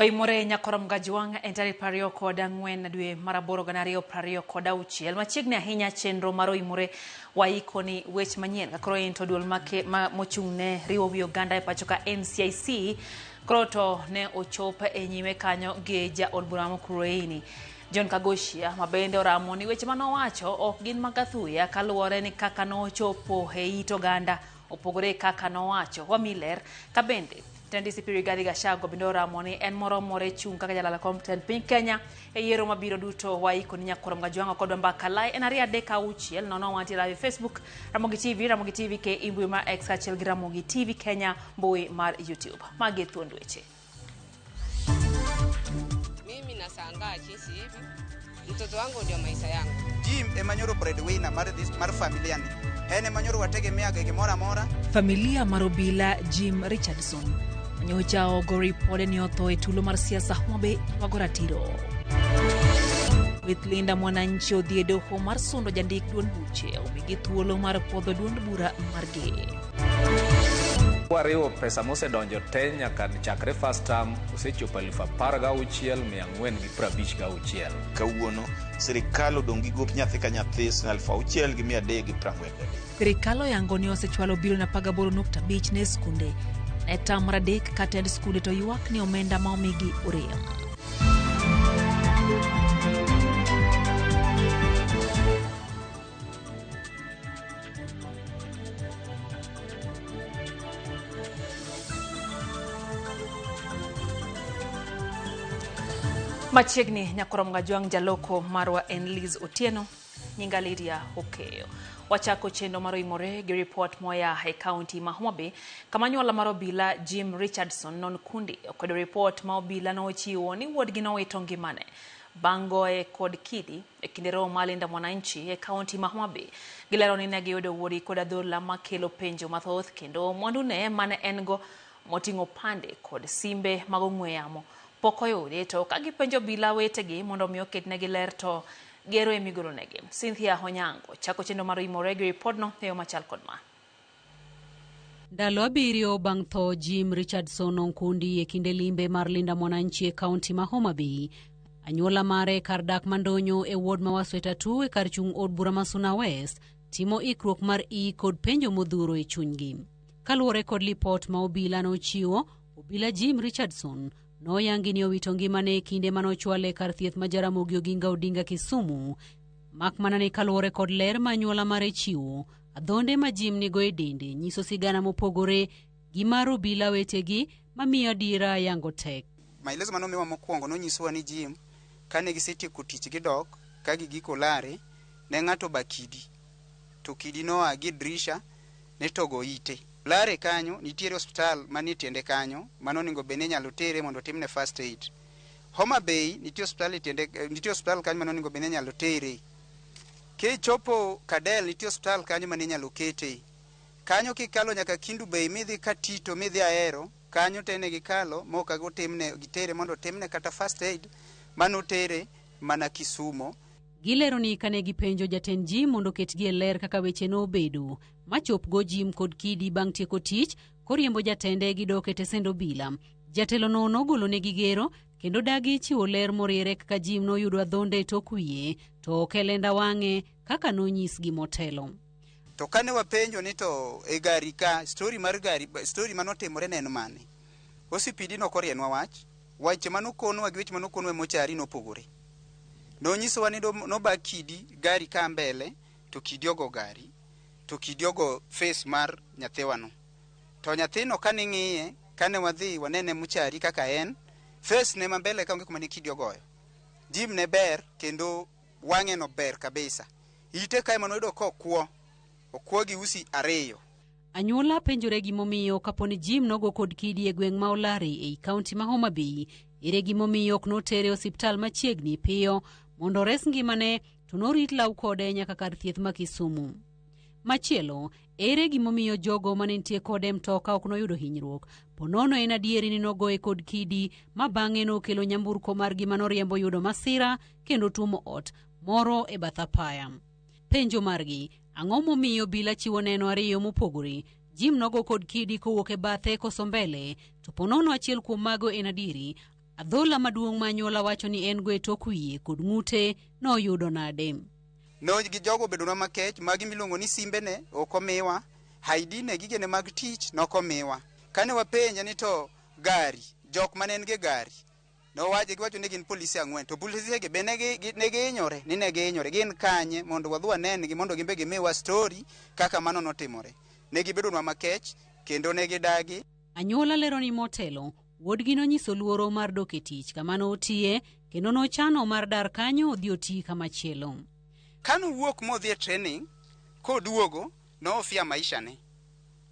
Oimore nyakoro Mgajwang' en tarik 24 dwe mar aboro 2026. Machiegni ahinya chenro mar Oimore waiko ni wech manyien. Ka koro en to duol mochung' ne riwo wi oganda e pacho ka NCIC koro to ne ochop e nyime kanyo gi jaod bura ma Mukurweini John Kagoshia ma bende oramo ni weche manowacho ok gin mag athuya kaluwore ni kaka nochopo e it oganda opogore kaka nowacho. Wami ler ka bende Jatend DCP Rigathi Gachagua bende oramo ni en moromore chung' kaka jalal kom tend piny Kenya e yiero mabiro duto. Waiko ni nyakwar Mgajwang'a kodwa mbaka lai en 2 3 6 0 wantie live e Facebook Ramogi TV, Ramogi TV ke e mbui mar X kaachiel gi Ramogi TV Kenya mbui mar YouTube. Magi e thuond weche. Mimi nashangaa jinsi hivi mtoto wangu ndio maisha yangu. Jim ema nyoro breadwinner mar this mar familia ni. En ema nyoro wategemeaga e gimoro amora. Familia mar obila Jim Richardson manyocha ogo ripode ni otho e tulo mar siasa Homa Bay ywago ratiro. With Linda Mwananchi odhi e doho mar sundo jandik duond buche omigi thuolo mar puodho duond bura margi. Wariwo pesa mosedonjo te nyaka chakre first term osechopo 16,456. Kawuono sirikal odong' gi gop nyathi ka nyathi siling 6,343. Sirikal oyango ni osechwalo bilion 18.5 ne skunde ne tam mar adek ka tend skunde to ywak ni omenda ma omigi orem. Machiegni nyakwar Mgajwang' jaloko marwa en Liz Otieno, nyinga Lydia Okeyo. Wachako chenro mar Oimore gi ripot moya e kaunti ma Homa Bay kama anyuola mar obila Jim Richardson Nonkundi okwedo ripot ma obila nochiwo ni wuodgi nowito ngimane bang' goye kod kidi e kinde romo mar Linda Mwananchi e kaunti ma Homa Bay. Gilero ni ne giyudo wuodgi kod adhola makelo penjo mathoth kendo mwandune mane en go moting'o pande kod simbe mag ong'we yamo pok oyudi, to ka gipenjo obila wetegi mondo mi oketnegi ler to gero e migolonegi. Cynthia Onyango chako chenro mar Oimore gi ripodno e yo machal kod ma. Ndalo 7 bang' tho Jim Richardson Onkundi e kinde limbe mar Linda Mwananchi e kaunti ma Homa Bay, anyuola mare kar dak Mandonyo e ward ma Wasweta 2 e kar chung' od bura ma Suna West timo ikruok mar i kod penjo modhuro e chunygi. Kaluwore kod lipot ma obila nochiwo, obila Jim Richardson noyangi ni owito ngimane e kinde manochwale kar thieth ma Jaramogi Oginga Odinga Kisumu. Mak mana ni kaluwore kod ler ma anyuola mare chiwo, adhonde ma Jim nigo e dende nyiso sigana mopogore gi mar obila wetegi mamiyo adiera yango tek. Maelezo manomiwa mokwongo nonyisowa ni Jim kane gisetieko tich gidok ka gigiko lare ne ng'ato ba kidi to kidi noa gi drisha ne togo ite. Lare kanyo nitiere osiptal manie tiende kanyo mano onego bed ni inyalo tere mondo otimne first aid. Homa Bay nitie osiptal e tiende, nitie osiptal kanyo mano onego bed ni inyalo tere. Kichopo Kadel nitie osiptal kanyo mane inyalo kete. Kanyo kikalo nyaka Kindu Bay midhi Katito midhi Ahero kanyo te ne gikalo mok otimne gitere mondo otimne kata first aid mano tere mana Kisumo. Gilero ni kane gipenjo jatend Jim mondo oketgi e ler kaka weche nobedo machop go Jim kod kidi bang' tieko tich koriembo jatende gidok e tesend obila. Jatelono nogolonegi gero kendo dagi chiwo ler moriere kaka Jim noyudo adhonde e tok wiye to ok e lenda wang'e kaka nonyisgi motelo. To kane wapenjo ni to e gari ka story mar gari story manotimore ne en mane, OCPD nokorienwa wach, weche manokonwa gi weche manokonwa e mochari nopogore. Nonyisowa ni noba kidi gari ka mbele to kidi ogo gari to kidi ogo face mar nyathiwano. To nyathino kane ng'iye kane wadhi wanene mochari kaka en face ne ma mbele ka onge kuma ne kidi ogoyo. Jim ne ber kendo wang'e no ber kabisa. Ite kae manoyudo kokwo, okwo gi usi 2. Anyuola penjore gimomiyo kapo ni Jim nogo kod kidi e gweng' ma Olare ei kaunti ma Homa Bay, ere gimomiyo ok notere e osiptal machiegni piyo mondo ores ngimane to norit law kode nyaka kar thieth ma Kisumu. Machielo, ere gimomiyo jogo mane nitie kode e mtoka ok noyudo hinyruok? Po nono en adieri ni nogoye kod kidi ma bang'e nokelo nyamburko margi manoriembo yudo masira kendo tuomo ot moro e bath apaya. Penjo margi, ang'o momiyo obila chiwo neno 2 mopogore? Jim nogo kod kidi kowuok e bathe koso mbele, to po nono achiel kuom mago en adieri. Adhola maduong' ma anyuola wacho ni en go e tok wiye kod ng'ute noyudo nade. No gi jogo obedonwa makech, magi miluongo ni simbe ne ok omiwa, ID ne gigene mag tich nokomiwa. Kane wapenje ni to gari, jok mane en go e gari, nowacho giwacho ni gin polise 4, to polise gi be ne gihinyore, ni ne gihinyore, gin kanye mondo wadhi wanengi mondo gin be gimiwa story kaka mano notimore. Ne gibedonwa makech kendo ne gidagi. Anyuola lero ni motelo, wuodgi nonyiso luoro mar dok e tich kama notiye kendo nochano mar dar kanyo odhi oti kamachielo. Kanowuok modhi e training, koduogo, nohofia maisha ne.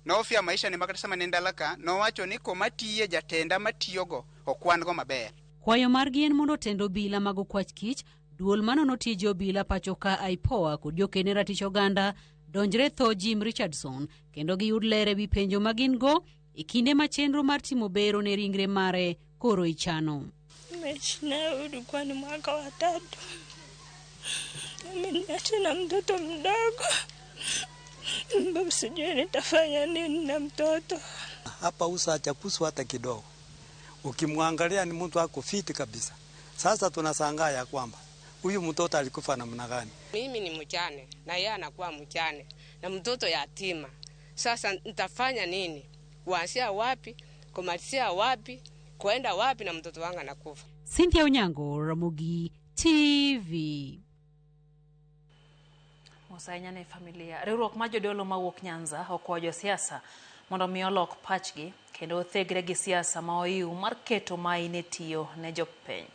Nohofia maisha ne makata sama ne en dala ka, nowacho ni koma tiye jatenda matiyogo ok wan go maber. Kwayo margi en mondo tend obila mag okwach kich, duol manono tije obila pacho ka IPOA kod jokene ratich oganda donjre tho Jim Richardson kendo giyud ler ewi penjo ma gin go e kinde ma chenro mar timo bero ne ringre mare koro ichano. Nimeishi naye ulikuwa ni mwaka wa 3. Ameniacha na mtoto mdogo. Mbona sijui nitafanya nini na mtoto. Hapa uso hachakuswa hata kidogo. Ukimwangalia ni mtu ako fiti kabisa. Sasa tunashangaa ya kwamba huyu mtoto alikufa namna gani? Mimi ni mjane na yeye anakuwa mjane na mtoto yatima. Sasa nitafanya nini? Kuanzia wapi? Kumalizia wapi? Kuenda wapi na mtoto wangu anakufa? Cynthia Onyango, Ramogi TV. Mos ahinya ne familia. Riwruok mar jodolo mawuok Nyanza okwayo josiasa mondo mi olok pachgi kendo othegre gi siasa ma oiw mar keto maine tiyo ne jopiny.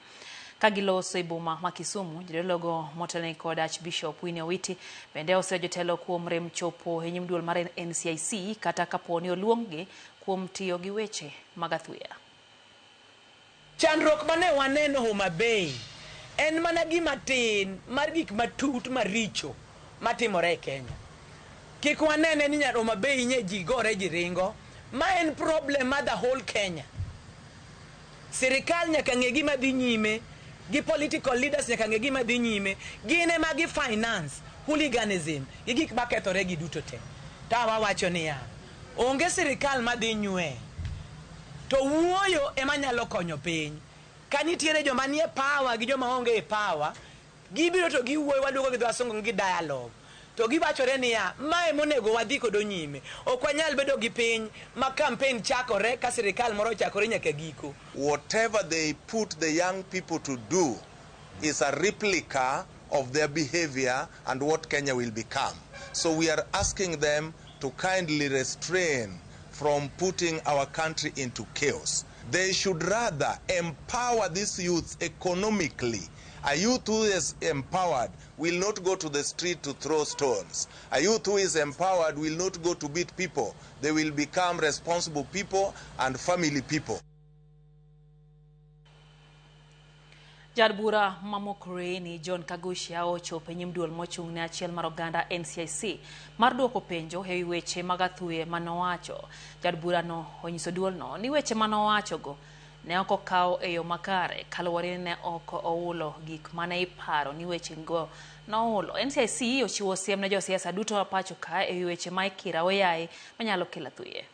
Ka giloso e boma ma Kisumu, jodologo motelnegi kod Archbishop Winnie Owiti bende oseyo jotelo kuom rem chopo e nyim duol mar NCIC kata kapo ni oluong-gi kuom tiyo gi weche mag athuya. Chandruok mane waneno Homa Bay en mana gima tin mar gik matut maricho matimore e Kenya. Kik wanene ni Homa Bay nye ji gore ji ringo, ma en problem mar the whole Kenya. Sirikal nyaka ng'e gima dhi nyime, gi political leaders nyaka ng'e gima dhi nyime, gin ema gi finance hooliganism gi gik makethore gi duto te. Ta wawacho niya, onge sirikal madhi nywe, to wuoyo ema nyalo konyo piny. Ka nitiere joma nie power gi joma onge e power, gibiro to giwuoyo, waluongo gi dho wasungu gi dialogue. To giwachore niya, mae monego wadhi kodo nyime. Ok wanyal bedo gi piny ma campaign chakore ka sirikal moro ochakore nyaka giko. Whatever they put the young people to do is a replica of their behavior and what Kenya will become. So we are asking them to kindly restrain from putting our country into chaos. They should rather empower these youths economically. A youth who is empowered will not go to the street to throw stones. A youth who is empowered will not go to beat people. They will become responsible people and family people. Jaod bura ma Mukurweini John Kaguchia ochopo e nyim duol mochung' ne achiel mar oganda NCIC mar duoko penjo ewi weche mag athuye manowacho. Jaod burano onyiso duolno ni weche manowachogo ne ok okaw e yo makare kaluwore ni ne ok oulo gik mane iparo ni wechego noulo. NCIC ochiwo siem ne josiasa duto ma pacho ka ewi weche ma ikiro aoyaye manyalo kelo athuye.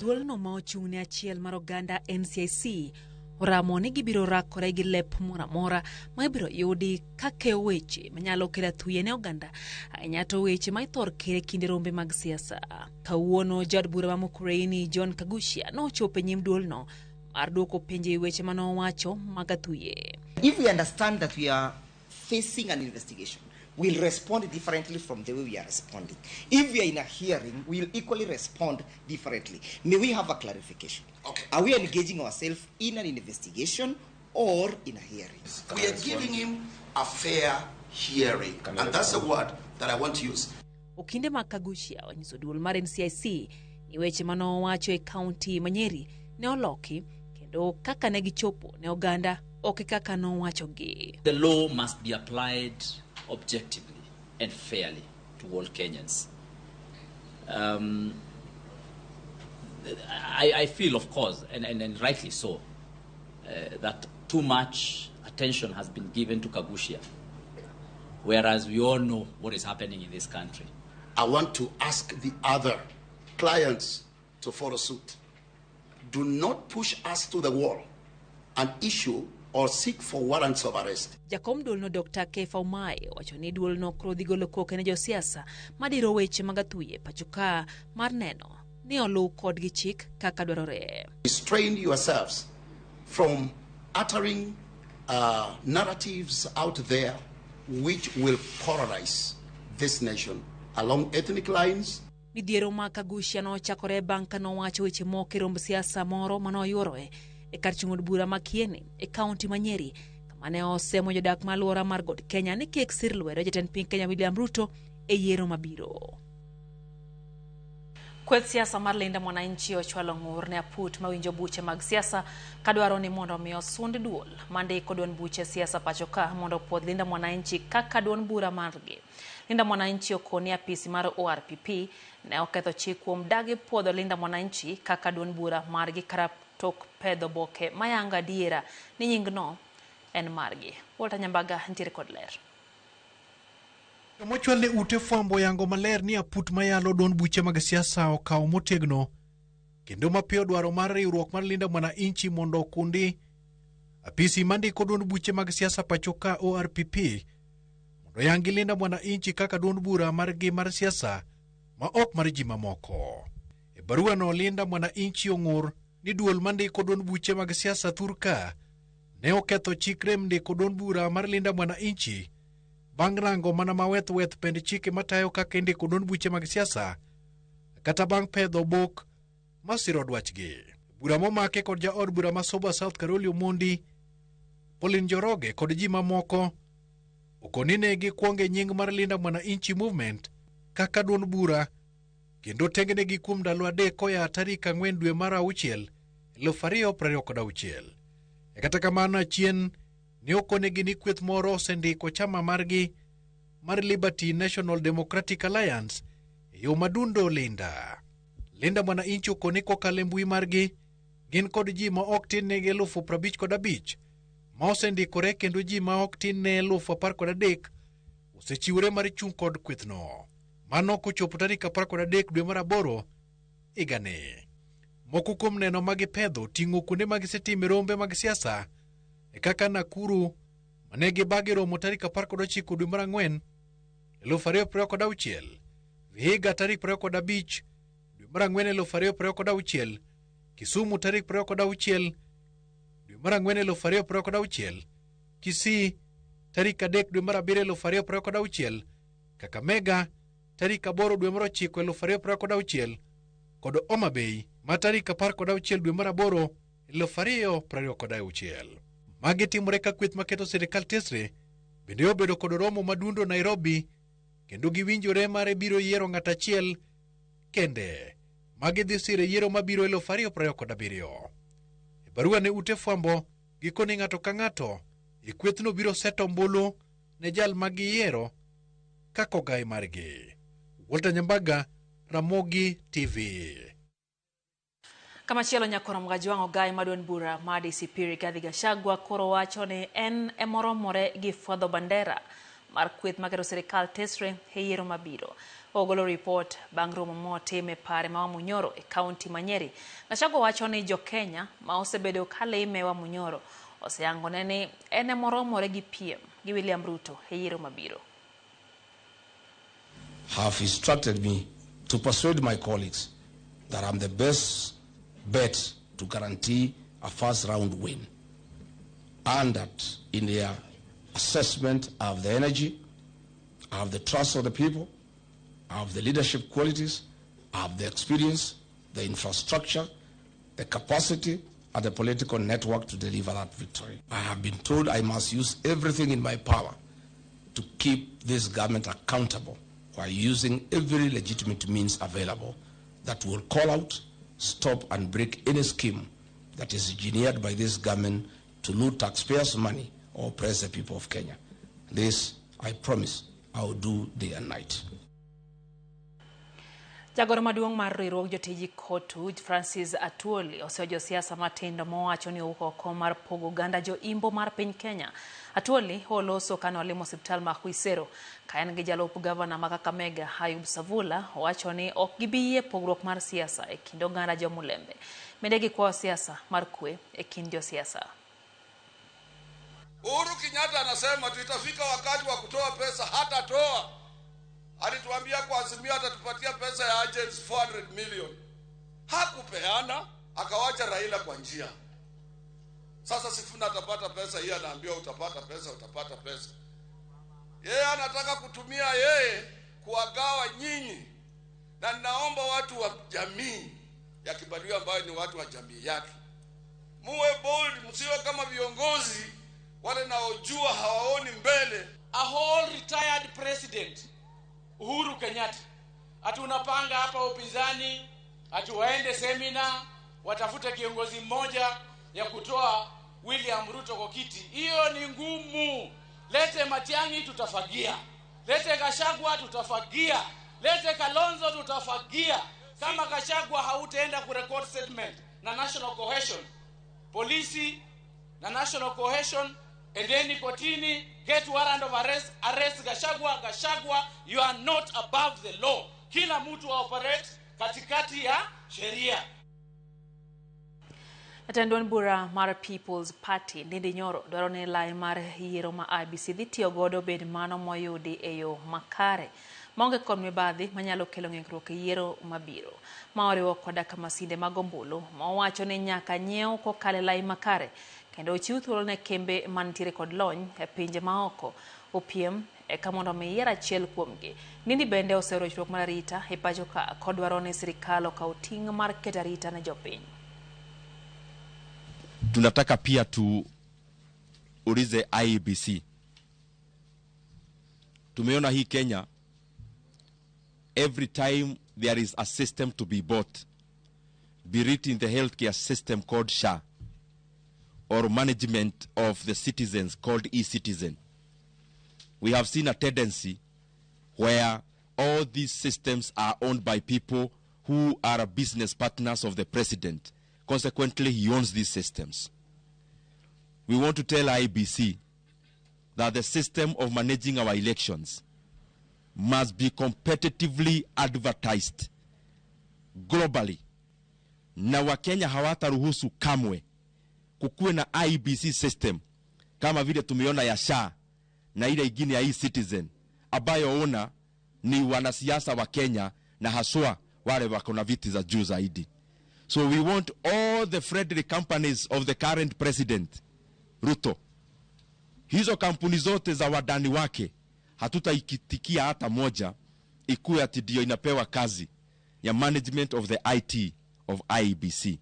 Duolno ma ochung' ne achiel mar oganda NCIC oramo ni gibiro rakore gi lep moro amora ma ibiro yudi ka keyo weche manyalo kelo athuye ne oganda, ahinya to weche ma ithor ker e kinde rombe mag siasa. Kawuono jaod bura ma Mukurweini John Kaguchia nochopo e nyim duolno mar duoko penjo e weche manowacho mag athuye. If we understand that we are facing an investigation, we'll respond differently from the way we are responding. If we are in a hearing, we'll equally respond differently. May we have a clarification? Okay. Are we engaging ourselves in an investigation or in a hearing? We are giving him a fair hearing, and that's the word that I want to use. Okinde mag Kaguchia onyiso duol mar NCIC ni weche manowacho e kaunti ma Nyeri ne oloki kendo kaka ne gichopo ne oganda ok e kaka nowachogi. The law must be applied objectively and fairly to all Kenyans. I feel, of course, and rightly so, that too much attention has been given to Kaguchia, whereas we all know what is happening in this country. I want to ask the other clients to follow suit. Do not push us to the wall and issue or seek for warrants of arrest. Jakom duolno Dr. Kefa Umae owacho ni duolno koro dhi golo koke ne josiasa madiro weche mag athuye pacho ka mar neno ni oluw kodgi chik kaka dwarore. Restrain yourselves from uttering narratives out there which will polarize this nation along ethnic lines. Midhiero mag Kaguchia nochakore bang' ka nowacho weche moko e romb siasa moro manoyuoroe e kar chung' od bura ma Kieni e kaunti ma Nyeri, kama ne osemo jodak ma alwora mar God Kenya ni kik sir lwedo jatend piny Kenya William Ruto e yiero mabiro. Kweth siasa mar Linda Mwananchi ochwalo ng'ur ne aput mawinjo buche mag siasa kadwaro ni mondo omi osund duol mandiko duond buche siasa pacho ka mondo opuodh Linda Mwananchi kaka duond bura margi. Linda Mwananchi okoni apisi mar ORPP ne oketho chik kuom dagi puodho Linda Mwananchi kaka duond bura margi kara tok pedho boke mayango adiera ni nyingno en margi. Walter Nyambaga nitiere kod ler. Mochwal ne ute fwambo yango maler ni aput mayalo duond buche mag siasa okawo motegno kendo mapiyo dwaro mar riwruok mar Linda Mwananchi mondo okundi apisi mandiko duond buche mag siasa pacho ka ORPP mondo yangi Linda Mwananchi kaka duond bura margi mar siasa ma ok mar ji mamoko. E barua no Linda Mwananchi ong'ur ni duol mandiko duond buche mag siasa thurka ne oketho chik rem ndiko duond bura mar Linda Mwananchi bang' rango mana maweth-weth pend chike matayo kaka indiko duond buche mag siasa kata bang' pedho bok masiro dwachgi. Bura momake kod jaod bura ma Soba South Carolina Omondi, Pauline Njoroge kod ji mamoko okoni ne gikwonge nying mar Linda Mwananchi Movement kaka duond bura kendo tengnegi kuom ndalo 3 koya tarik 4 dwe mar 6 2026. E kata kamano achien ne okonegi ni kweth moro osendiko chama margi mar Liberty National Democratic Alliance e yo madundo Linda. Linda Mwananchi okoni kokalo e mbui margi gin kod ji ma ok tin ne 55,000 ma osendikore kendo ji ma ok tin ne 13,000 osechiwore mar chung' kod kwethno. Mano kochopo tarik 13 dwe mar 8 higani. Moko kuom neno magipedho ting'o kuonde magisetime rombe mag siasa e kaka Nakuru mane gibagi romo tarik 19 dwe mar 4 2026, Vihiga tarik 25 dwe mar 4 2026, Kisumu tarik 26 dwe mar 4 2026, Kisii tarik 3 dwe mar 7 2026, Kakamega tarik 8 dwe mar 9 2026 kod Homa Bay ma tarik 16 dwe mar 8 2026. Magi timore ka kweth maketo sirikal tesre bende obedo kod romo madundo Nairobi kendo giwinjore mar biro yiero ng'at achiel kende magi dhi sire yiero mabiro 2027. E barua ne ute fwambo gikoni ng'ato ka ng'ato e kwethno biro seto ombulu ne jal ma giyiero kaka ogai margi. Walter Nyambaga, Ramogi TV. Kamachielo nyakoro Mgajwang' ogai ma duond bura ma DCP Rigathi Gachagua koro wacho ni en emoromore gi fwadho bandera mar kweth maketo sirikal tesre e yiero mabiro. Ogolo ripot bang' romo motim e pare ma Wamunyoro e kaunti ma Nyeri. Gachagua wacho ni jo-Kenya ma osebedo kalime Wamunyoro oseyangone ni en emoromore gi piem gi William Ruto e yiero mabiro. Have instructed me to persuade my colleagues that I'm the best bet to guarantee a first round win, and that in their assessment I have the energy, I have the trust of the people, I have the leadership qualities, I have the experience, the infrastructure, the capacity, and the political network to deliver that victory. I have been told I must use everything in my power to keep this government accountable by using every legitimate means available that will call out, stop and break any scheme that is engineered by this government to loot taxpayers' money or oppress the people of Kenya. This, I promise, I will do day and night. Jagoro maduong' mar riwruog jotij KOTU Francis Atwoli oseyo josiasa matindo mowacho ni owuok oko mar pogo oganda jo-Imbo mar piny Kenya. Atwoli oloso kane olimo osiptal ma Khwisero ka en gi jalup gavana ma Kakamega Ayub Savula owacho ni ok gibi yie pogruok mar siasa e kind oganda jo-Mulembe. Bende gikwayo siasa mar kwe e kind josiasa. Uhuru Kenyatta anasema tutafika wakati wa kutoa pesa, hatatoa. Alituambia kwa Azimio atatupatia pesa ya agents 400 million, hakupeana, akawacha Raila kwa njia. Sasa Sifuna atapata pesa hii, anaambiwa utapata pesa, utapata pesa. Yeye anataka kutumia yeye kuwagawa nyinyi, na ninaomba watu wa jamii ya Kibaluya ambayo ni watu wa jamii yake, muwe bold, msiwe kama viongozi wale naojua hawaoni mbele. A whole retired president Uhuru Kenyatta ati unapanga hapa upinzani ati waende semina watafute kiongozi mmoja ya kutoa William Ruto kwa kiti. Hiyo ni ngumu. Lete Matiang'i tutafagia, lete Gachagua tutafagia, lete Kalonzo tutafagia. Kama Gachagua hautaenda kurecord statement na National Cohesion, polisi na National Cohesion, endeni kotini, get warrant of arrest, arrest Gachagua. Gachagua, you are not above the law. Kila mtu operate katikati ya sheria. Jatend duond bura mar People's Party Ndindi Nyoro dwaro ni lai mar yiero ma IEBC dhi tiyo godo bed mano moyudi e yo makare maonge kod mibadhi manyalo kelo ng'ikruok e yiero mabiro, ma oriwo koda ka masinde mag ombulu ma owacho ni nyaka nyiew kokalo e lai makare kendo ochiw thuolo ne kembe mantiere kod lony e pinje maoko opiem eka mondo mi yier achiel kuomgi. Ndindi bende osero richruok mar arita e pacho ka kodwaro ni sirikal okaw ting' mar keto arita ne jopiny. Tunataka pia tuulize IEBC. Tumeona hii Kenya, every time there is a system to be bought, be it in the healthcare system called SHA or management of the citizens called e-citizen, we have seen a tendency where all these systems are owned by people who are business partners of the president. Consequently, he owns these systems. We want to tell IEBC that the system of managing our elections must be competitively advertised globally. Na Wakenya hawataruhusu kamwe kukuwe na IEBC system kama vile tumeona ya SHA na ile ingine ya e-citizen ambayo ona ni wanasiasa wa Kenya na haswa wale wako na viti za juu zaidi. So we want all the friendly companies of the current president Ruto, hizo kampuni zote za wadani wake hatutaikitikia hata moja ikuwe ati ndio inapewa kazi ya management of the IT of IEBC.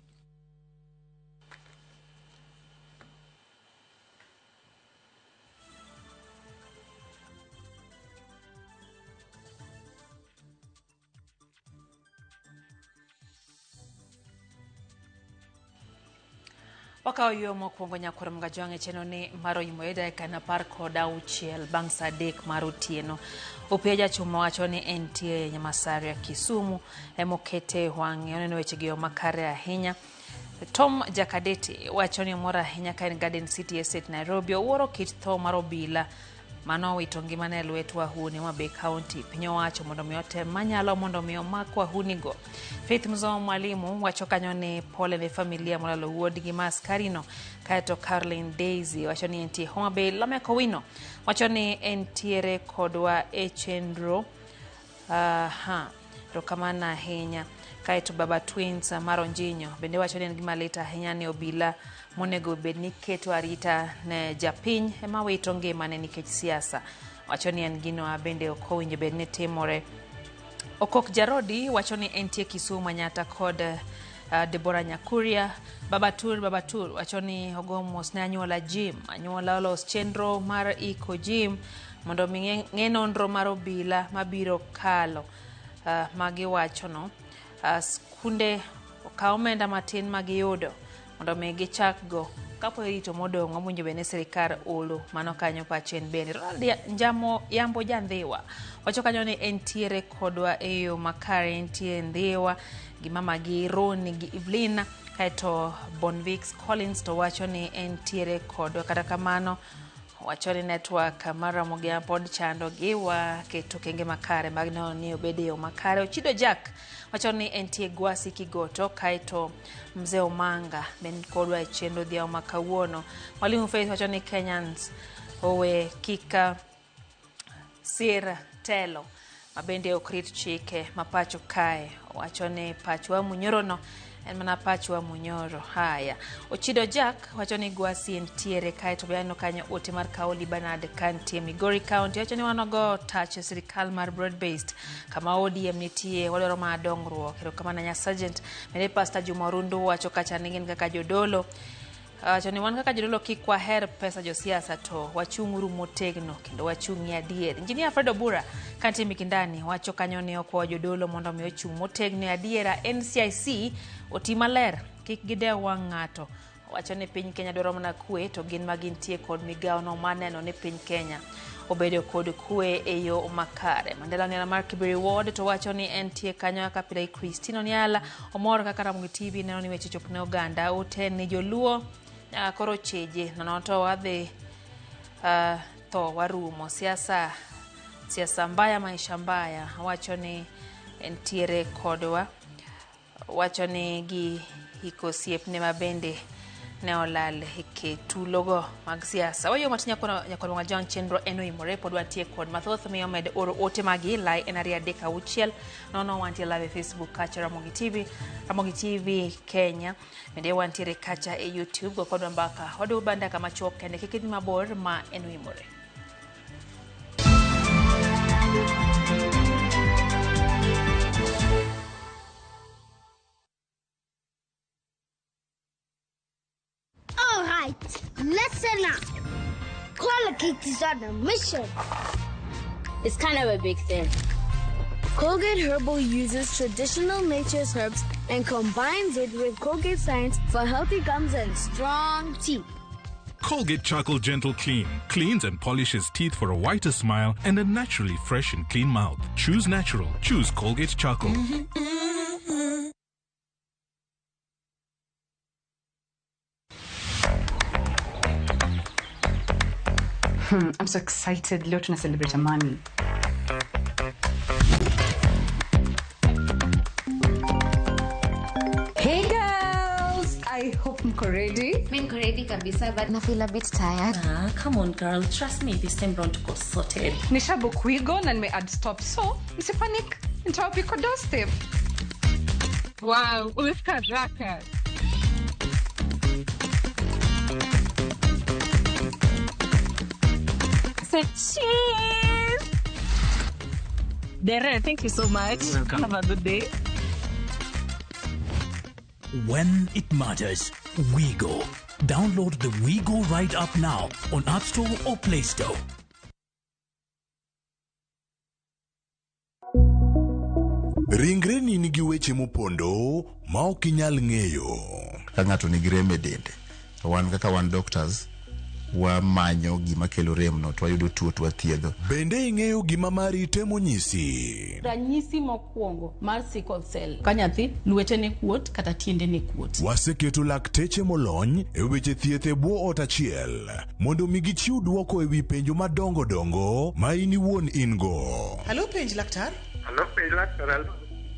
Wakawo yo mokwongo nyakwar Mgajwang' e chenro ni mar oimo e dakika 16 bang' saa 3 mar otieno. Opiyo Jachuma wacho ni entie Nyamasaria Kisumu emokete wang'e oneno weche gi yo makare ahinya. Tom Jakadeti wacho ni omor ahinya ka en Garden City Estate Nairobi. Owuoro kit tho mar obila mano owito ngimane e lwet wahuni Homa County. Piny owacho mondo mi otem manyalo mondo mi omak wahunigo. Faith Mzomo Mwalimu wacho kanyo ni pole ne familia molalo wuodgi ma askarino. Kaeto Caroline Daisy wacho ni entie Homa Bay. Lamek Owino wacho ni entiere kodwa e chenro. Erokamano ahinya. Kaeto Baba Twins mar Onjinyo bende wacho ni en gima lit ahinya ni obila monego bed ni keto arita ne japiny ema wito ngimane nikech siasa. Wacho ni en gino bende ok owinjo bed ni timore. Okok Jarodi wacho ni entie Kisumu Manyata kod Deborah Nyakuria. Babatur wacho ni ogo mos ne anyuola Jim. Anyuola olos chenro mar iko Jim mondo mi ng'e nonro mar obila mabiro kalo. Magiwacho no skunde okaw omenda matin magiyudo mondo mi gichak go. Kapo irito modong' owinjo bed ni sirikal olo mano kanyo pache en bende. Ronald Njamo Yambo Jandhiwa wacho kanyo ni entiere kodwa e yo makare, entie Ndhiwa gi mama gi Roni gi Evelyn, kaeto Bonvix Collins to wacho ni entiere kodwa. Kata kamano wacho ni network mar Ramogi pod chando gi, waketo kenge makare mag neno ni obed e yo makare. Ochido Jack wacho ni entie Gwasi Kigoto, kaeto Mzee Omanga ben kodwa e chenro dhiawo ma kawuono. Mwalimu Faith wacho ni Kenyans owe kik sir telo mabende ok rit chike ma pacho kae. Owacho ni pachwa Munyoro no en mana pachwa Munyoro. Haya, Ochido Jack wacho ni Gwasi entiere kae to be aneno kanyo ote mar Kaoli Bernard kantie Migori County wacho ni wanogo tach e sirikal mar broad based kama ODM nitie wadwaro mana dongruok. Erokamano nya Sergeant. Bende Pastor Juma Orundu wacho kacha ni gin kaka jodolo wacho ni wan kaka jodolo kik waher pesa josiasa to wachung'uru motegno kendo wachung'ie adier. Engineer Fred Obura kantie Mikindani wacho kanyo ni okwayo jodolo mondo mi ochung' motegno e adiera. NCIC oti maler kik gidew wang' ng'ato. Wacho ni piny Kenya dwaro mana kwe to gin ma gintie kod migawo no mar neno ni piny Kenya obedo kod kwe e yo makare. Mandela Oniala mar Kiberi Ward to wacho ni entie kanyo kaka pile. Christine Oniala omor kaka Ramogi TV neno ni weche chopo ne oganda. Ote ni joluo nyaka koro cheje nono to wadhi tho warumo. Siasa siasa mbaya maisha mbaya. Wacho ni entiere kodwa. Wacho ni gi hiko osiepne mabende ne olal e tulogo mag siasa. Wayo matin nyakwar Wang'ajwang' chenro en oimore pod wantie kod mathoth miyo med oro ote magi lai en 2 3 6 0 wantie live e Facebook kacha Ramogi TV, Ramogi TV Kenya. Bende wantiere kacha e YouTube go kodwa mbaka. Waduogo bang' dakika machuok kende kik idhi mabor ma en oimore. All right, listen up. Colgate is on a mission. It's kind of a big thing. Colgate Herbal uses traditional nature's herbs and combines it with Colgate science for healthy gums and strong teeth. Colgate Charcoal Gentle Clean cleans and polishes teeth for a whiter smile and a naturally fresh and clean mouth. Choose natural. Choose Colgate Charcoal. I'm so excited. Leo tuna celebrate Amani. Hey girls, I hope mko ready. Mi niko ready kabisa but na feel a bit tired. Ah, come on girl, trust me, this time round tuko sorted. Nishabook Wigo na nime add stop, so msipanic. Nitawapika doorstep. Wow, umefika haraka. Say cheese. Dere, thank you so much. Welcome. Have a good day. When it matters, WeGo. Download the WeGo Ride app now on App Store or Play Store. Ringreni nigi weche mopondo ma ok inyal ng'eyo. Ka ng'ato nigi rem e dende, to wan kaka wan doctors, wamanyo gima kelo rem no to wayudo tuo to wathiedho. Bende ing'eyo gima mari temo nyisi? Ranyisi mokwongo mar sickle cell ka nyathi lwetene kuot kata tiendene kuot. Waseketo lakteche molony e weche thieth e bwo ot achiel mondo mi gichiw dwoko e wi penjo madongo dongo ma in iwuon in go. Halo penj laktar. Halo penj laktar. Halo.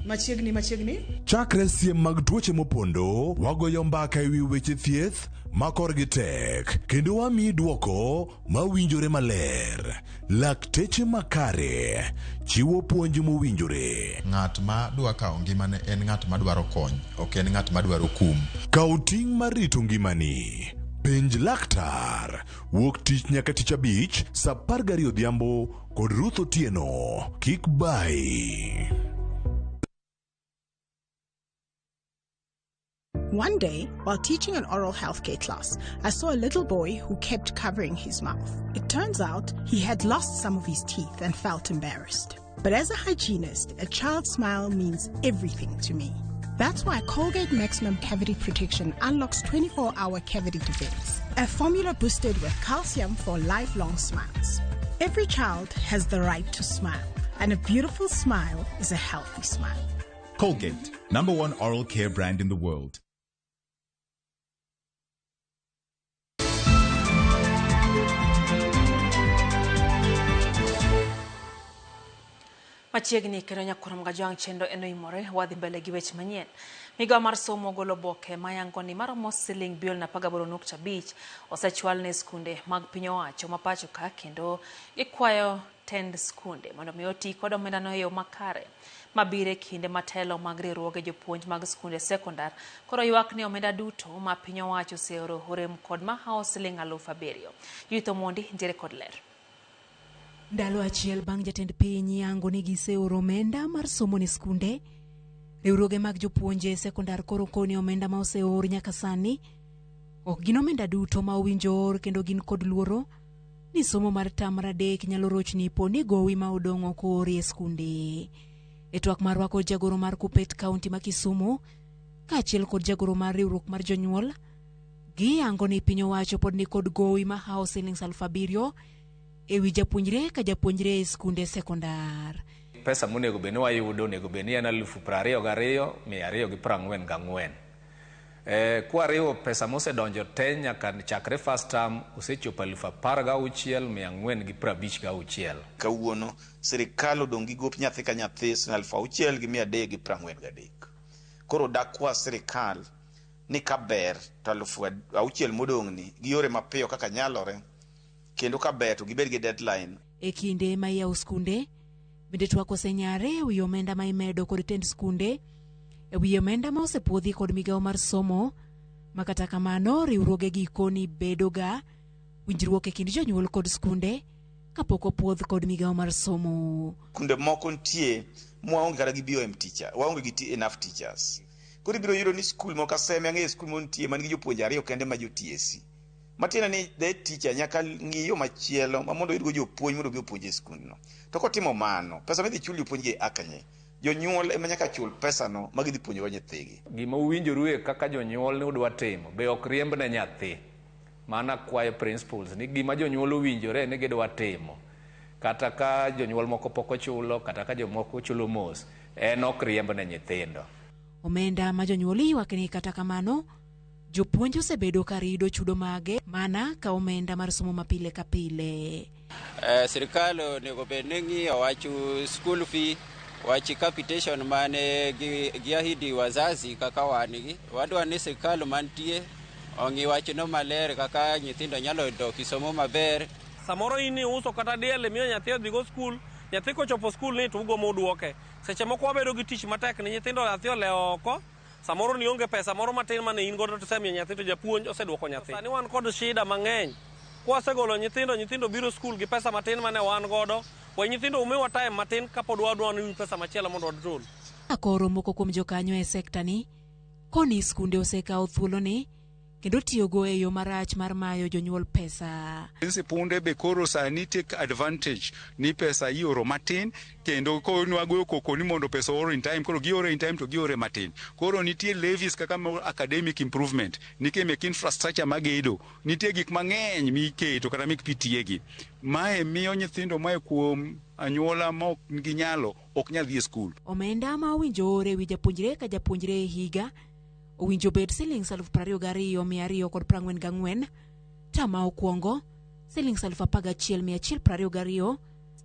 Machiegni machiegni. Chakre siem mag tuoche mopondo, wagoyo mbaka e wi weche thieth ma korgi tek kendo wamiyi dwoko mawinjore maler. Lakteche makare chiwo puonj mowinjore. Ng'at ma dwa kawo ngimane en ng'at ma dwaro kony, ok en ng'at ma dwaro kum. Kaw ting' mar rito ngimani. Penj laktar. Wuok tich nyaka tich abich saa 12 odhiambo kod Ruth Otieno. Kik bayi. One day, while teaching an oral healthcare class, I saw a little boy who kept covering his mouth. It turns out he had lost some of his teeth and felt embarrassed. But as a hygienist, a child's smile means everything to me. That's why Colgate Maximum Cavity Protection unlocks 24 hour cavity defense, a formula boosted with calcium for lifelong smiles. Every child has the right to smile, and a beautiful smile is a healthy smile. Colgate, number one oral care brand in the world. Machiegni kendo nyakwar Mgajwang' chenro en oimore wadhi mbele gi weche manyien. Migawo mar somo ogolo oboke mayango ni maromo siling bilion 18.5 osechwal ne skunde mag piny owacho ma pacho ka kendo gikwayo tend skunde mondo mi oti kod omendano e yo makare. Mabiro e kinde matelo mag riwruoge jopuonj mag skunde sekondar koro ywak ni omenda duto ma piny owacho oseoro orem kod mahawo siling 7,000. Judith Omondi nitiere kod ler. Ndalo achiel bang' jatend piny yango ni giseoro omenda mar somo ne skunde, riwruoge mag jopuonje sekondar koro koni omenda ma oseor nyaka sani ok gin omenda duto ma owinjo or kendo gin kod luoro ni somo mar tam mar adek nyalo rochni po ni gowi ma odong' ok oori e skunde. E twak marwa kod jagoro mar Kupet kaunti ma Kisumu kaachiel kod jagoro mar riwruok mar jonyuol, giyango ni piny owacho pod nikod gowi mahawo siling 7,000 ewi japuonjre ka japuonjre e skunde sekondar. Pesa monego bed ni wayudo onego bed ni en 22,244. Kwariwo pesa mosedonjo te nyaka chakre first term osechopo 16,456. Kawuono sirikal odong' gi gop nyathi ka nyathi siling 6,343. Koro dakwa sirikal ni kaber to 6,000 modong' ni giore mapiyo kaka nyalore kendo kaber to gibed gi deadline. E kinde ma iyawo skunde, bende twak osenyare ewi omenda ma imedo kod tend skunde, ewi omenda ma osepuodhi kod migawo mar somo, ma kata kamano riwruoge gikoni bedo ga winjruok e kind jonyuol kod skunde kapok opuodh kod migawo mar somo. Kunde moko nitie mwaonge kata gi BOM teacher, waonge gi enough teachers. Koro ibiro yudo ni skul moko Kaseme ang'eyo skul moro nitie man gi jopuonje ariyo kende ma jo TSC. Matiende ni the teacher nyaka ng'i yo machielo ma mondo oyudgo jopuonj mondo obi opuonj e skundno. To kotimo mano, pesa midhi chul jopuonj gi a kanye? Jonyuol ema nyaka chul pesano ma gidhi puonjogo nyithigi. Gima uwinjoru kaka jonyuol ni udwa timo be ok riemb ne nyathi. Mana kwayo principals ni gima jonyuol owinjore ni gidwa timo. Kata ka jonyuol moko pok ochulo, kata ka jomoko chulo mos, en ok riemb ne nyithindo. Omenda ma jonyuol ywak ni kata kamano, jopuonj osebedo ka rido chudo mage mana ka omenda mar somo ma pile ka pile. Sirikal onego bed ni ng'iyo wach school fee, wach capitation mane giahidi wazazi kaka wan gi. Wadwa ni sirikal mantie ong'i wachno maler kaka nyithindo nyalo dok e somo maber. Samoro in iuso kata diel imiyo nyathi odhi go skul, nyathi kochopo skul ni to ugomo uduoke. Seche moko wabedo gi tich matek ni nyithindo nyathi olewo oko, samoro ni onge pesa moro matin mane in godo to isemiyo nyathi to japuonj oseduoko nyathi. Sani wan kod shida mang'eny. Kwasegolo nyithindo, nyithindo biro skul gi pesa matin mane wan godo, we nyithindo umiwa time matin kapod wadwa ni pesa machielo mondo wadol. Koro moko kuom jokanyo e sekta ni koni skunde osekawo thuoloni kendo tiyogo e yo marach mar mayo jonyuol pesa. Sikunde be koro sani take advantage ni pesa ioro matin kendo nwagoyo koko ni mondo pesa oor in time, koro giore in time to giore matin. Koro nitie levies kaka academic improvement, nitie mek infrastructure magedo, nitie gik mang'eny miketo kata mek PTA gi. Mae miyo nyithindo mae kuom anyuola ma ok nigi nyalo ok nyal dhi e skul. Omenda ma owinjo or ewi japuonjre ka japuonjre e higa owinjo bed siling 22,244, tam ma okwongo siling 11,122,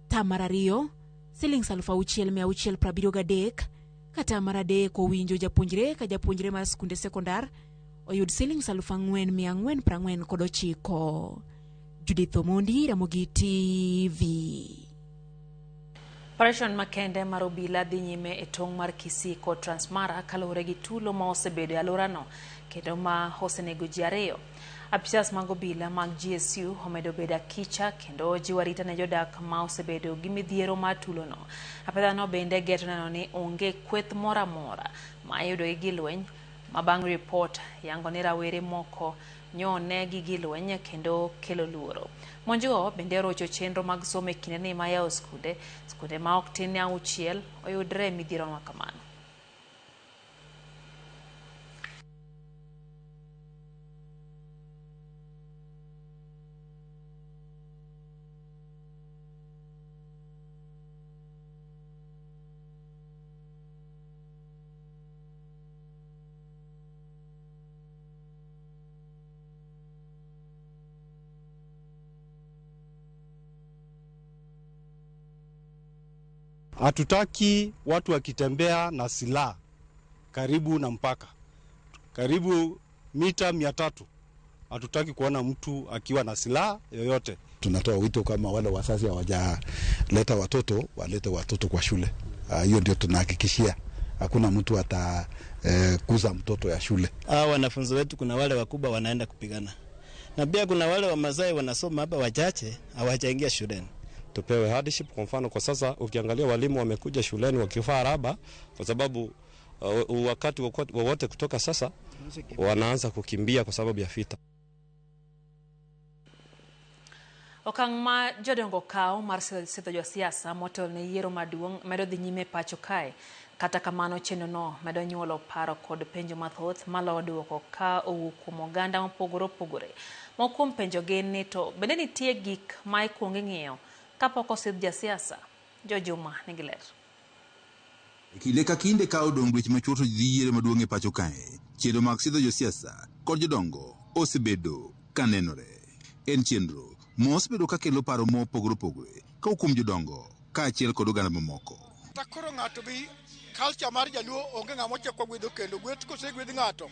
tam mar ariyo siling 6,673, ka tam mar adek owinjo japuonjre ka japuonjre mar skunde sekondar oyud siling 4,449. Judith Omondi, Ramogi TV. Operation makende mar obila dhi nyime e tong' mar Kisii kod Transmara kaluwore gi tulo ma osebedo e alworano kendo ma osenego ji ariyo. Apisas mag obila mag GSU omedo bedo akicha kendo jiwo arita ne jodak ma osebedo gi midhiero mar tulono. Apedhano bende geto neno ni onge kweth moro amora ma iyudo gi lweny ma bang' ripot yango ni rawere moko nyone gi gilweny kendo kelo luoro. Monjgo bende orocho chenro mag somo e kindeni ma yawo skunde, skunde ma ok tin ne 6 oyudre e midhiero ma kamano. Hatutaki watu wakitembea na silaha karibu na mpaka, karibu mita 300. Hatutaki kuona mtu akiwa na silaha yoyote. Tunatoa wito kama wale wazazi hawajaleta watoto, walete watoto kwa shule. Hiyo ndio tunahakikishia. Hakuna mtu atakuza mtoto ya shule. Wanafunzi wetu kuna wale wakubwa wanaenda kupigana. Na pia kuna wale wa Masai wanasoma hapa wachache hawajaingia shuleni. Tupewe hardship. Kwa mfano kwa sasa ukiangalia walimu wamekuja shuleni wakivaa raba kwa sababu wakati wowote kutoka sasa wanaanza kukimbia kwa sababu ya vita. Okang' ma jodongo kawo mar sidho josiasa motelo ne yiero maduong' medo dhi nyime pacho kae. Kata kamano chenrono medo nyuolo paro kod penjo mathoth maloyo duoko ka owuok kuom oganda mopogore opogore. Moko kuom penjo gin ni to bende nitie gik ma ikuongo ing'iyo kapok osidh jasiasa? Jo Juma nigi ler. Kinde ka kinde ka odong' dweche machuok to dhi yiero maduong' e pacho kae, chenro mag sidho josiasa kod jodongo osebedo ka nenore. En chenro mosebedo ka kelo paro mopogore opogore kowuok kuom jodongo kaachiel kod oganda mamoko. Ta koro ng'ato bi culture mar jaluo onge ng'ama ochako gwedho kendo gweth kosegwedh ng'ato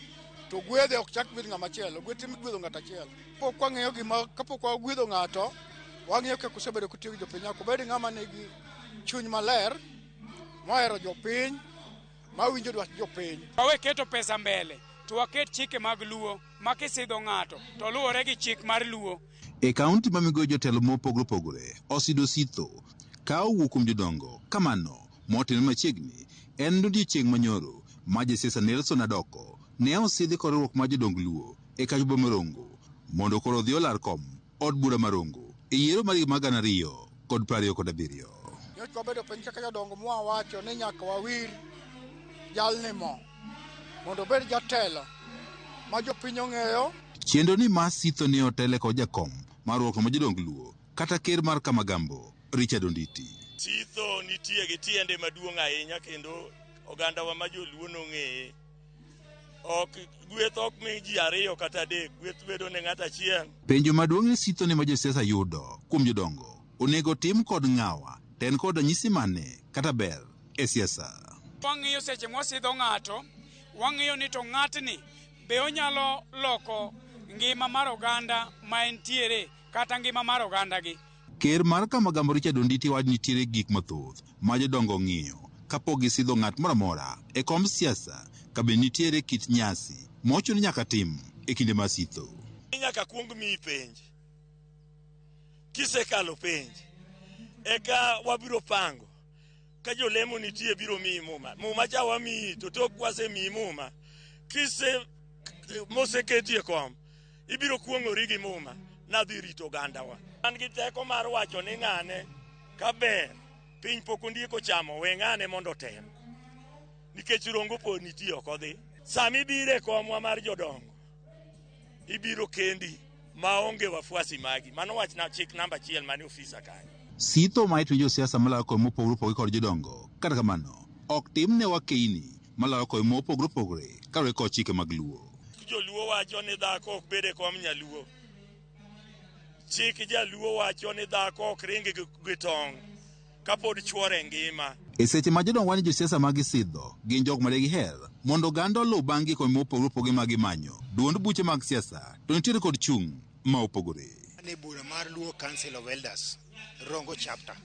to gwedhe ok chak gwedh ng'ama chielo, gweth migwedho ng'ato achiel. Pok wang'eyo gima kapok wagwedho ng'ato wang'iyo kaka osebedo kotiyo gi jopiny. Nyaka obed ng'ama nigi chuny maler, mohero jopiny, mawinjo dwach jopiny. Wawe keto pesa mbele to waket chike mag luo ma kisidho ng'ato to luwore gi chik mar luo. E kaunti ma migoyo jotelo mopogore opogore osido sitho ka owuok kuom jodongo kamano motimre machiegni en odiechieng' manyoro ma jasiasa Nelson Adoko ne osidhi kod riwruok mar jodong Luo e kachuba Marongo mondo koro odhi olar kom od bura Marongo e yiero mar higa mar 2027. Nyocha wabedo piny kaka jodongo mwawacho ni nyaka wawir jalni mo mondo obed jatelo ma jopiny ong'eyo. Chenro ni mar sitho ne otele kod jakom mar riwruok mar jodong Luo kata ker mar Kamagambo Richard Onditi. Sitho nitie gi tiende maduong' ahinya kendo ogandawa ma joluo nong'eye. Ok gweth ok mi ji ariyo kata adek, gweth bedo ne ng'ato achiel. Penjo maduong' ni sitho ni ma josiasa yudo kuom jodongo onego tim kod ng'awa to en kod ranyisi mane kata ber e siasa. Wang'iyo seche mwasidho ng'ato, wang'iyo ni to ng'atni be onyalo loko ngima mar oganda ma entiere kata ngima mar oganda gi. Ker mar Kamagambo Richard Onditi wacho nitiere gik mathoth ma jodongo ng'iyo kapok gisidho ng'at moro amora e kom siasa ka be nitiere kit nyasi mochuno ni nyaka tim e kinde mar sitho. Nyaka kuong miyi penj. Kisekalo penj, eka wabiro pango. Ka jolemo nitie biro miyi muma. Muma cha wamiyi to tok wasemiyi muma. Kise moseketi e kom, ibiro kuong'ori gi muma nadhi rito ogandawa. An gi teko mar wacho ni ng'ane ka ber piny pok ondiek ochamo we ng'ane mondo otem. Nikech Rongo pod nitie ok odhi. Sama ibiro e komwa mar jodongo, ibiro kendi maonge wafuasi magi. Mano wach na chik namba 1 mane ofisa kanyo. Sitho ma itimo josiasa maloyo kom mopogore opogore kod jodongo. Kata kamano, ok timne wakeini maloyo kom mopogore opogore kaluwore kod chike mag Luo. Joluo wacho ni dhako ok bed e kom nyaluo. Chik jaluo wacho ni dhako ok ring gi tong' kapod chuore ngima. E seche ma jodongo wani josiasa ma gisidho gin jok ma giher mondo oganda oluw bang' gi kom mopogore opogore ma gimanyo. Duond buche mag siasa to nitiere kod chung' ma opogore. Ne bura mar Luo Council of Elders Rongo chapter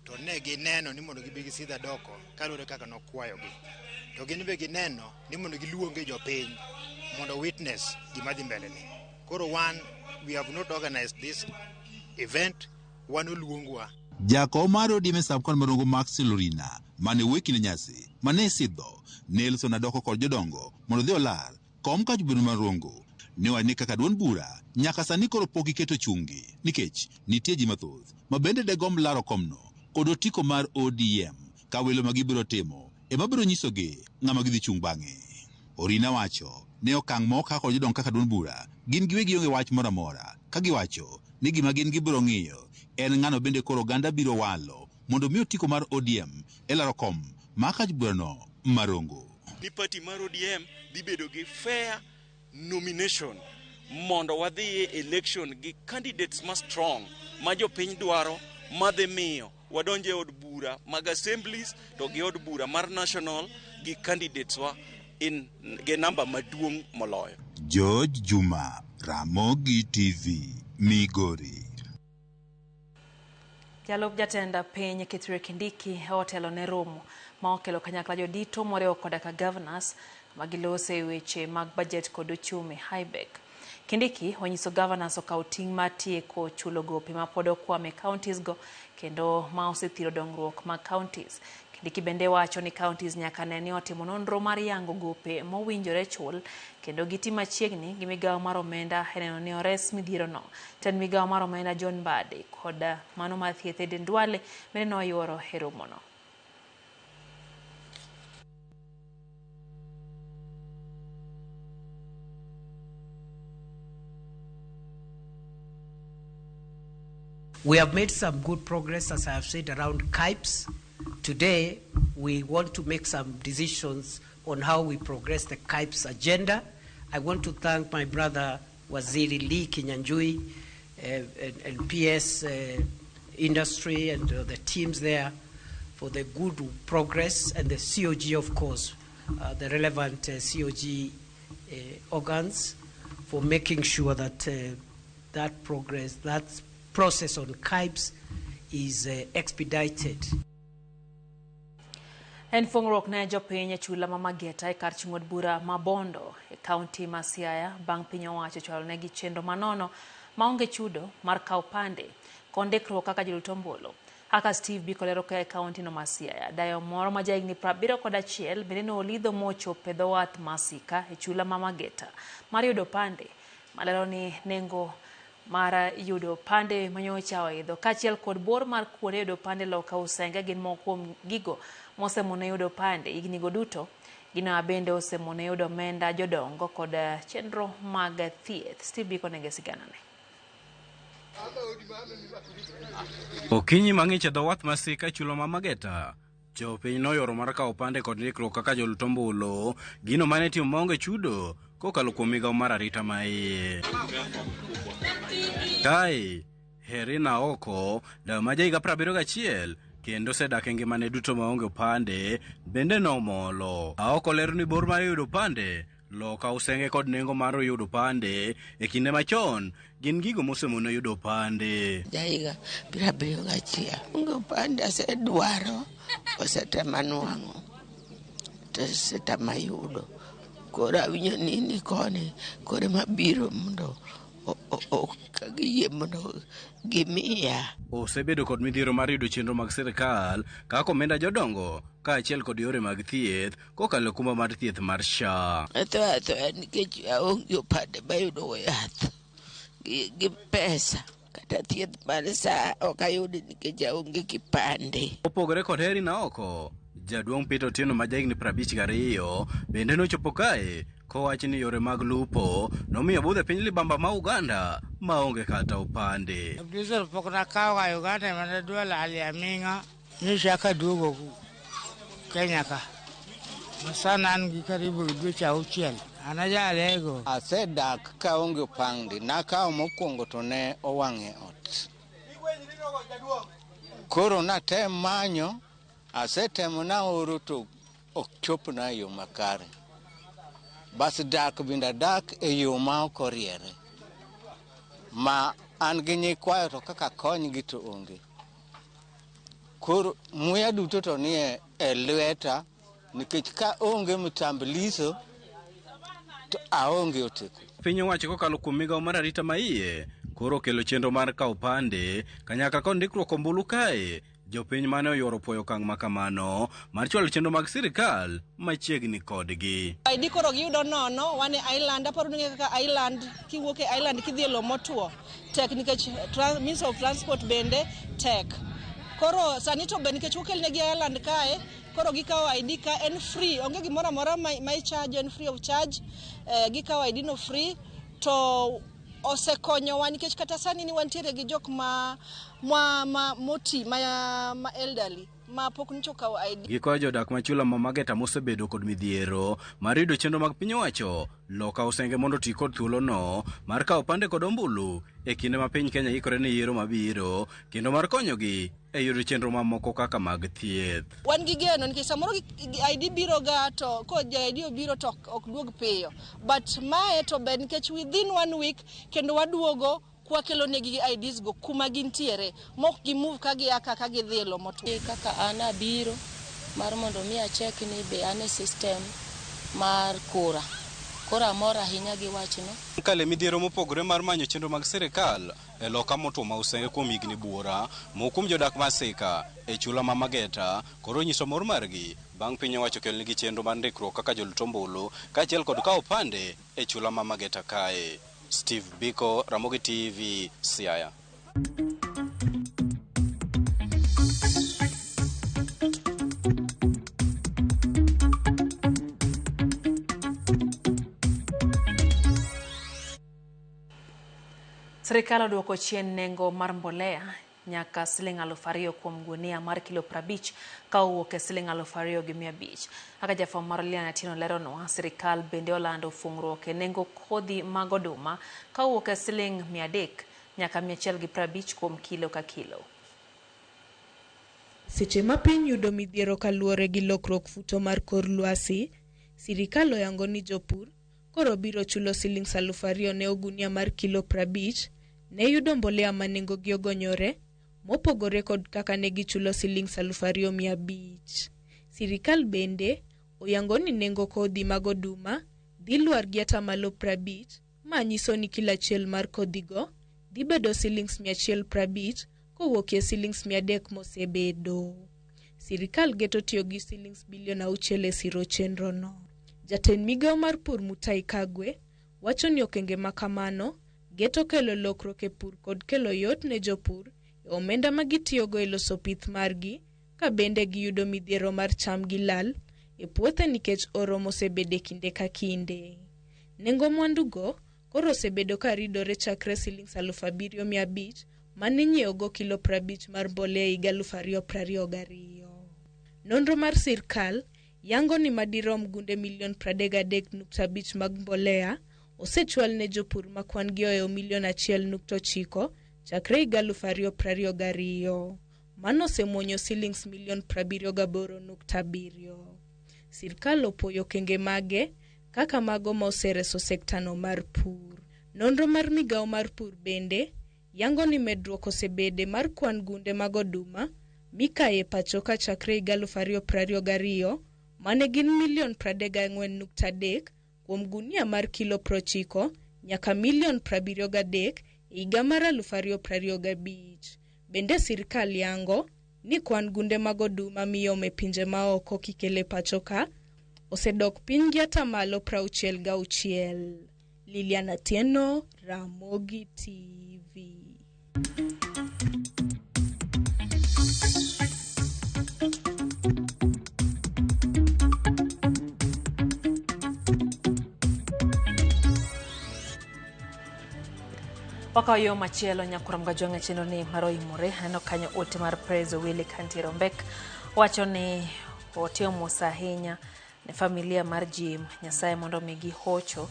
to ne gineno ni mondo gibi gisidh Adoko kaluwore kaka nokwayogi. To gin be gineno ni mondo giluonge jopiny mondo witness gima dhi mbele ni. Koro wan we have not organized this event, wan oluongwa. Jakom mar ODM e sub-county Marongo Maxwell Orina mane wuoyo e kinde nyasi mane sidho Nelson Adoko kod jodongo mondo odhi olar kom kach bedo mar Rongo ne owacho ni kaka duond bura nyaka sani koro pok giketo chunggi nikech nitie ji mathoth ma bende degomb laro komno kod otiko mar ODM ka welo ma gibiro timo ema biro nyisogi ng'ama gidhi chung' bang'e. Orina wacho ne okang' ma okaw kod jodongo kaka duond bura gin giwegi onge wach moro amora ka giwacho ni gima gin gibiro ng'iyo en ng'ano bende koro oganda biro walo mondo mi otiko mar ODM e laro kom ma kach burano Marongo. Ni party mar ODM dhi bedo gi fair nomination mondo wadhi e election gi candidates ma strong ma jopiny dwaro madhi miyo wadonje od bura mag assemblies to gi od bura mar national gi candidates wa in gi namba maduong' moloyo. George Juma, Ramogi TV, Migori. Jalup jatend piny Kithure Kindiki otelo ne romo ma okelo kanyakla jodito moriwo koda ka governors ma gilose weche mag budget kod ochumi HIBEC. Kindiki onyiso governors okaw ting' mar tieko chulo gope ma pod okwamo e counties go kendo ma osethiro dongruok mag counties. Kindiki bende wacho ni counties nyaka ne ni otimo nonro mar yango gope mowinjore chul kendo giti machiegni gi migawo mar omenda e neno ni ores midhierono. Jatend migawo mar omenda John Mbadi kod mano mar thieth Aden Duale bende noyuoro e romono. We have made some good progress, as I have said, around KIPES. Today, we want to make some decisions on how we progress the KIPES agenda. I want to thank my brother Waziri Lee Kinyanjui and PS Industry and the teams there for the good progress, and the COG, of course, the relevant COG organs for making sure that that progress, that process on KIPES is expedited. En fung'ruok ne jopiny e chula ma Mageta e kar chung' od bura ma Bondo e kaunti ma Siaya bang' piny owacho chwalo negi chenro manono maonge chudo mar kawo pande kod ndikruok kaka jolut ombulu. Kaka Steve Biko lero ka e kaunti no ma Siaya, dayo moro ma jahigni 71 bende ne olidho mochopo e dho wath ma Sika e chula ma Mageta mar yudo pande, malero ni nengo mar yudo pande manyocha oidho kaachiel kod bor mar kuonde yudo pande loka Usenge gin moko kuom gigo mosemone yudo pande higni go duto. Gino bende osemone yudo omenda jodongo kod chenro mag thieth. Steve Biko nigi siganane. Okinyi mang'ich e dho wath ma Sika e chula ma Mageta, jopiny noyoro mar kawo pande kod ndikruok kaka jolut ombulu, gino mane itimo maonge chudo kokalo kuom migawo mar arita maiye. Kae, Herina Oko, dayo ma jahiga 71, kendo osedak e ngimane duto maonge opande, bende nomolo. Aoko lero ni bor mar yudo opande, loka Usenge kod nengo mar yudo opande e kinde machon gin gigo mosemone yudo opande. Jahiga 71, onge opande asedwaro, osetema nwang'o, to osetama yudo. Koro awinjo ni ni koni, koro ema biro mondo kagiyie mondo gimiya. Osebedo kod midhiero mar yudo chenro mag sirikal kaka omenda jodongo kaachiel kod yore mag thieth kokalo kumba mar thieth mar SHA. Atho athoya nikech aonge opande mayudogo yath gi pesa kata thieth mar SHA ok ayudi nikech aonge kipande. Opogore kod Heri Naoko, jaduong' Peter Otieno ma jahigni 52 bende nochopo kae kowacho ni yore mag lupo nomiyo budho e piny libamba ma Uganda maonge kata opande. Diesel pok nakawo ga Uganda mana dwa lal aming'a nyocha kaduogo Kenya ka. Masana an gi karibu dweche 6. An ajalego. Asedak kaonge opande. Nakawo mokwongo to ne owang' e ot. Koro natem manyo, asetemo naoro to ok chopna e yo makare. Bas dak bende adak e yo ma ok oriere. Ma an gi nyikwayo to kaka konygi to onge. Koro muya duto to nie e lweta nikech ka onge mtambulisho to aonge otiko. Piny owacho kokalo kuom migawo mar arita maiye koro okelo chenro mar kawo pande kanyakla kod ndikruok ombulu kae. Jopiny mane oyuoro puoyo okang' makamano mar chwalo chenro mag sirikal machiegni kodgi. ID koro giyudo nono, wan e island, aparo ni kaka island, kiwuok e island kidhi e lowo motwo tek nikech means of transport bende tek. Koro sani to be nikech okelnegi island kae, koro gikawo ID ka en free, onge gimoro amora ma icharge, en free of charge, gikawo ID no free to osekonyowa nikech kata sani ni wantiere gi jok ma moti ma elderly. ma pok nyocha okawo ID. Gikwayo jodak ma chula ma Mageta mosebedo kod midhiero mar yudo chenro mag piny owacho loka Usenge mondo oti kod thuolono mar kawo opande kod ombulu e kinde ma piny Kenya ikore ne yiero mabiro kendo mar konyogi e yudo chenro mamoko kaka mag thieth. Wan gi geno nikech samoro ID biro ga to ko ja ID obiro to ok duog piyo. But mae to ber nikech within 1 week kendo waduogo kwakelo negi IDs go kuma gintiere mok gi move ka gia ka ka gidhi e lo motwo. Kaka an abiro mar mondo mi achek ni be an e system mar kura. Koro amor ahinya gi wachno. Kale midhiero mopogore mar manyo chenro mag sirikal e loka motwo ma Usenge kuom higni buora, moko kuom jodak ma Sika e chula ma Mageta koro onyiso mor margi bang' piny owacho kelnigi chenro mar ndikruok kaka jolut ombulu kaachiel kod kawo opande e chula ma Mageta kae. Steve Biko, Ramogi TV, Siaya. Sirikal oduoko chien nengo mar mbolea nyaka siling 2,000 kuom gunia mar kilo 50 ka owuok e siling 2,500. Kaka jafwambo mar Lilian Atieno leronwa, sirikal bende olando fung'ruok e nengo kodhi mag oduma ka owuok e siling 300 nyaka 150 kuom kilo ka kilo. Seche ma piny yudo midhiero kaluwore gi lokruok futo mar kor lwasi, sirikal oyango ni jopur koro biro chulo siling 2,000 ne ogunia mar kilo 50 ne yudo mbolea ma nengogi ogonyore mopogore kod kaka ne gichulo siling 2,500. Sirikal bende oyango ni nengo kodhi mag oduma dhi lwar gi 50%, ma nyiso ni kilo achiel mar kodhigo dhi bedo siling 150 kowuok e siling 300 mosebedo. Sirikal geto tiyo gi siling bilion 6 e siro chenrono. Jatend migao mar pur Mutahi Kagwe wacho ni okenge ma kamano geto kelo lokruok e pur kod kelo yot ne jopur e omenda ma gitiyogo e loso pith margi, ka bende giyudo midhiero mar cham gi lal e puothe nikech oro mosebede kinde ka kinde. Nengo mwandugo koro osebedo ka ridore chakre siling 7,500 mane inyiewogo kilo 50 mar mbolea higa 2022. Nonro mar sirkal yango ni madirom gunde milion 33.5 mag mbolea osechwal ne jopur ma kwan gi ohewo milion 1.9 chakre higa 2022. Mano osemuonyo silings milion 78.7. Sirkal opoyo okenge mage kaka mago ma osereso sektano mar pur. Nonro mar migao mar pur bende yango ni medruok osebede mar kwan gunde mag oduma mikaye pacho ka chakre higa 2022 mane gin milion 34.3 kuom gunia mar kilo 90 nyaka milion 73 higa mar 2025. Bende sirkal yango ni kwan gunde mag oduma miyomo e pinje maoko kikele pacho ka osedok piny gi 66%. Lilian Atieno, Ramogi TV. Wakawo yo machielo nyakuram gajwang' e chenro ni mar oimore. Aneno kanyo ote mar Praise Owili kantiere Ombek wacho ni otimo mos ahinya ne familia mar Jim, Nyasaye mondo omigi hocho.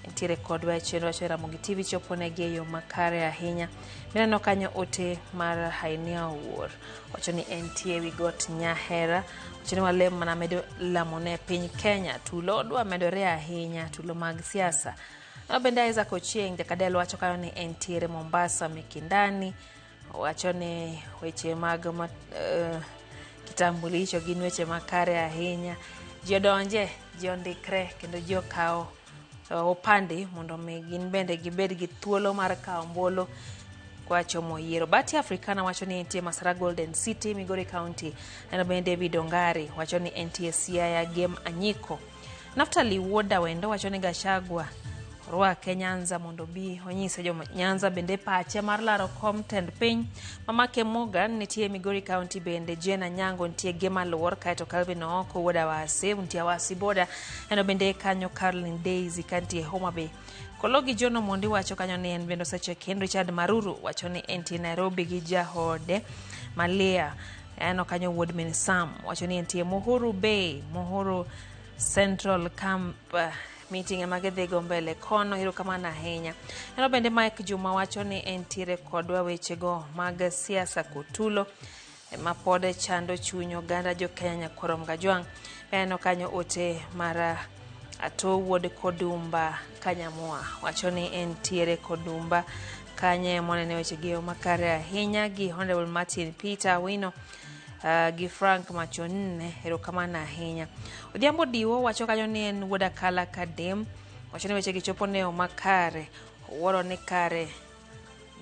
Nitiere kodwa e chenro wacho Ramogi TV chopo negi e yo makare ahinya. Mineno kanyo ote mar Hainia Owuor wacho ni entie ewi got Nyahera, wacho ni walem mana medo lamone piny Kenya, tulo dwa medore ahinya, tulo mag siasa. Bende Isaac Ochieng Jakadel wacho kanyo ni entiere Mombasa Mikindani, wacho ni weche mag kitambulisho gin weche makare ahinya. Ji odonje, ji ondikre kendo ji okawo opande mondo mi gin bende gibed gi thuolo mar kawo ombulu kwa chomo yiero. Bati Africana wacho ni entie Masara Golden City, Migori County. Neno bende David Ongari wacho ni entie Siaya Game Anyiko. Naftali Wuoda Wendo wacho ni Gachagua orwake Nyanza mondo bi onyise jo Nyanza bende pache mar laro kom tend piny. Mamake Morgan nitie Migori County bende Jane Anyango nitie Gema Luor, kaeto Calvin Ooko wuod Awasi nitie Awasi Boda. Neno bende kanyo Caroline Daisy kantie Homa Bay. Kologi John Omondi wacho kanyo ni en bende osecheck in. Richard Maruru wacho ni entie Nairobi gi jahode Malia. Aneno kanyo wuod min Sam wacho ni entie Muhuru Bay, Muhuru Central Camp meeting ema gidhigo mbele kono. Erokamano ahinya. Neno bende Mike Juma wacho ni entiere kodwa wechego mag siasa kotulo ema pod chando chuny oganda jo Kenya nyakwaro Mgajwang'. Aneno kanyo ote mar Ato wuod Kodumba Kanyamua wacho ni entiere Kodumba kanye monene weche gi makare ahinya gi Honorable Martin Peter Wino gi Frank Machonne, erokamano ahinya. Odhiambo Diwo wacho kanyo ni en wuod Akala Kadem, wacho ni weche gi chopo ne makare, owuoro ni kare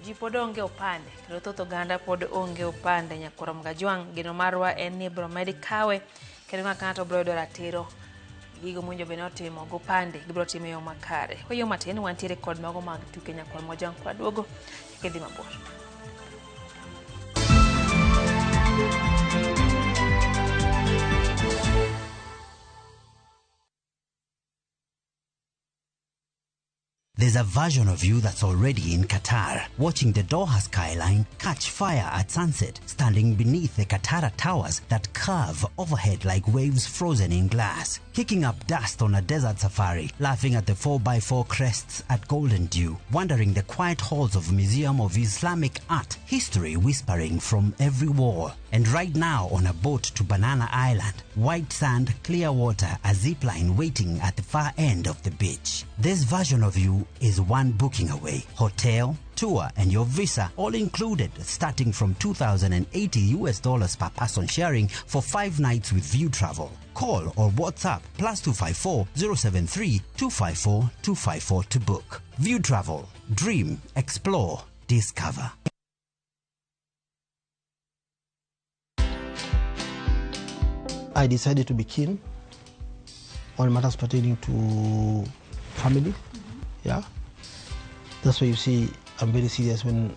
ji pod onge opande kendo thoth oganda pod onge opande. Nyakwaro Mgajwang', geno marwa en ni ibiro med kawe kendo ng'ato ka ng'ato biro yudo ratiro gigo mowinjo bed ni otimo gopande gibiro timo e yo makare. Kwa yo matin wantiere kod mago mag tuke Nyakwar Mgajwang' kwa duogo kik idhi mabor. There's a version of you that's already in Qatar, watching the Doha skyline catch fire at sunset, standing beneath the Katara towers that curve overhead like waves frozen in glass, kicking up dust on a desert safari, laughing at the 4x4 crests at Golden Dew, wandering the quiet halls of Museum of Islamic Art, history whispering from every wall. And right now on a boat to Banana Island, white sand, clear water, a zip line waiting at the far end of the beach. This version of you is one booking away. Hotel, tour, and your visa all included, starting from $2,080 US dollars per person sharing for 5 nights with View Travel. Call or WhatsApp +254 073 254 254 to book. View Travel. Dream, explore, discover. I decided to be keen on matters pertaining to family. Yeah, that's why you see I'm very serious when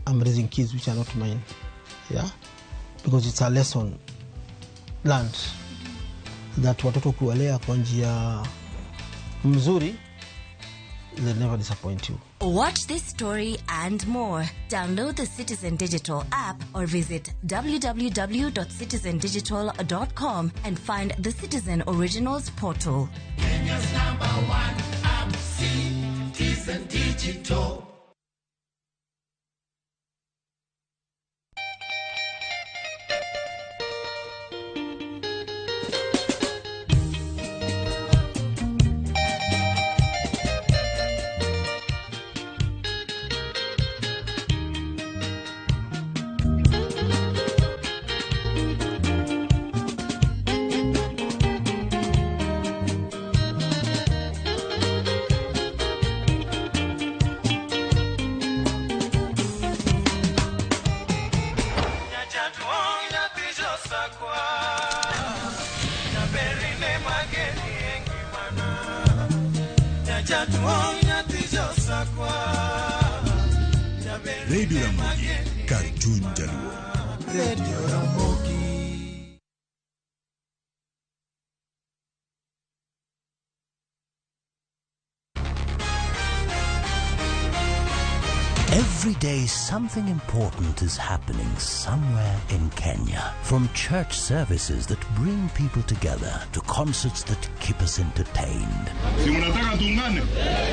I'm raising kids which are not mine. Yeah, because it's a lesson learned that watoto kuwalea kwa njia mzuri, they'll never disappoint you. Watch this story and more. Download the Citizen Digital app or visit www.citizendigital.com and find the Citizen Originals portal. Kenya's number one app, Citizen Digital. Radio Ramogi, Cartoon Jaluo. Radio Ramogi. Every day something important is happening somewhere in Kenya. From church services that bring people together to concerts that keep us entertained.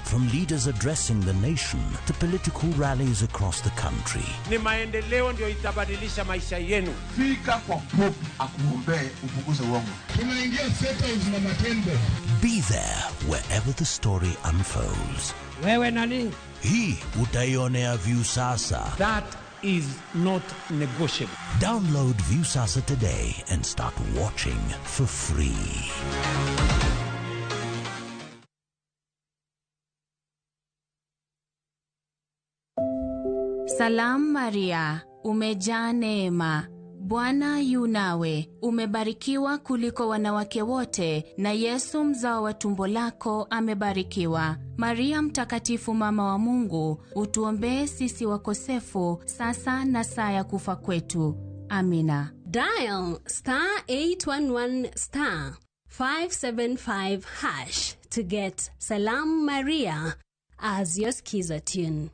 From leaders addressing the nation to political rallies across the country. Ni maendeleo ndio itabadilisha maisha yenu. Fika kwa Pope akuombee upunguze uongo. Tunaingia settles na matendo. Be there wherever the story unfolds. Wewe nani? Hii utaionea Viusasa. That is not negotiable. Download Viusasa today and start watching for free. Salam Maria, umejaa neema. Bwana yu nawe, umebarikiwa kuliko wanawake wote, na Yesu mzao wa tumbo lako amebarikiwa. Maria mtakatifu mama wa Mungu, utuombee sisi wakosefu, sasa na saa ya kufa kwetu. Amina. Dial star 811 star 575 hash to get Salam Maria as your skiza tune.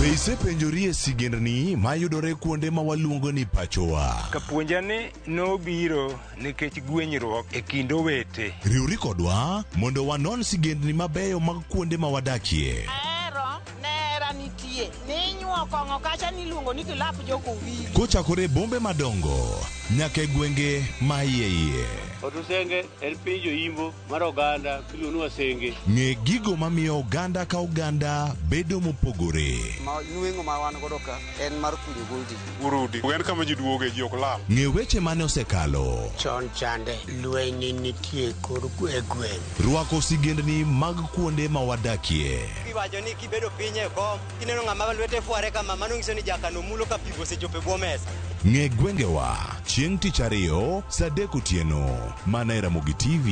Be Isepenjori e sigendni mayudore kuonde ma waluongo ni pachowa. Kapuonja ni nobiro nikech gwenyruok e kind owete. Riwri kodwa mondo wanon sigendni mabeyo mag kuonde ma wadakie. Ahero nera nitie ninyuo kong'o kacha niluongo ni kilap jokowili. Kochakore e bombe madongo nyaka e gwenge ma iye iye. Otusenge en piny joimbo mar oganda miluongo ni Wasenge. Ng'e gigo mamiyo oganda ka oganda bedo mopogore. Ma nweng'o ma wan godo ka en mar kunyo goldi. Urudi. En kama ji duoge ji ok lal. Ng'e weche mane osekalo. Chon chande lweny nitie kor e gweng'. Rwako sigendni mag kuonde ma wadakie. Iwacho ni kibedo piny e kom kineno ng'ama lwete fware kama mano nyiso ni jakano mulo ka pigo osechopo e bwo mesa. Ng'e gwengewa chieng' tich ariyo saa 3 otieno mana e Ramogi TV.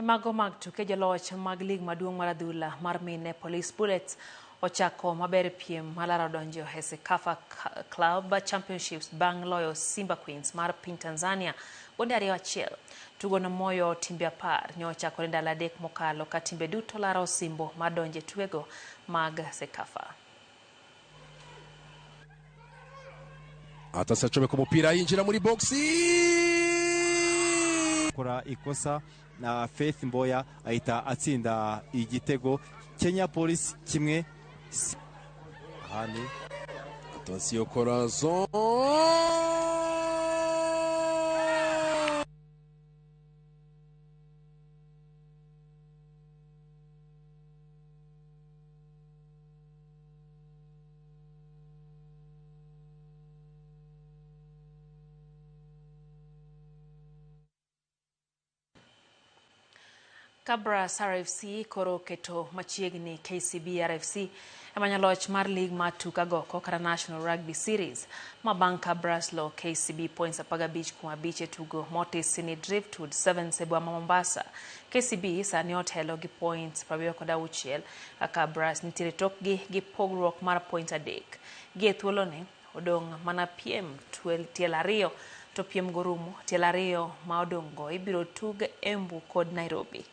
Mago mag tuke joloch mag lig maduong' mar adhula mar mine Police Bullets ochako maber piem malaro donjo e CECAFA Club Championships bang' loyo Simba Queens mar piny Tanzania gonde 2-1. Tugo no moyo timbe 10 ne ochakore ndalo 3 mokalo ka timbe duto laro osimbo mar donjo e tukego mag CECAFA. Atasi acomeka umupira yinjira muri boxi akora ikosa na Faith Mboya ahita atsinda igitego Kenya Police 1. Ahandi attention Corazon Kabras RFC koro keto machiegni KCB RFC ema loch mar lig mar tuke agoko kata National Rugby Series ma bang' Kabras lo KCB points 15.5 e tugo motisi ni Driftwood 7 e boma ma Mombasa. KCB sani otelo gi points 26 ka Kabras nitiere tokgi gi pogruok mar points 3. Gi e thuoloni odong' mana piem tielo 2 to piem gorumo tielo 2 ma odong' go ibiro tug Embu kod Nairobi.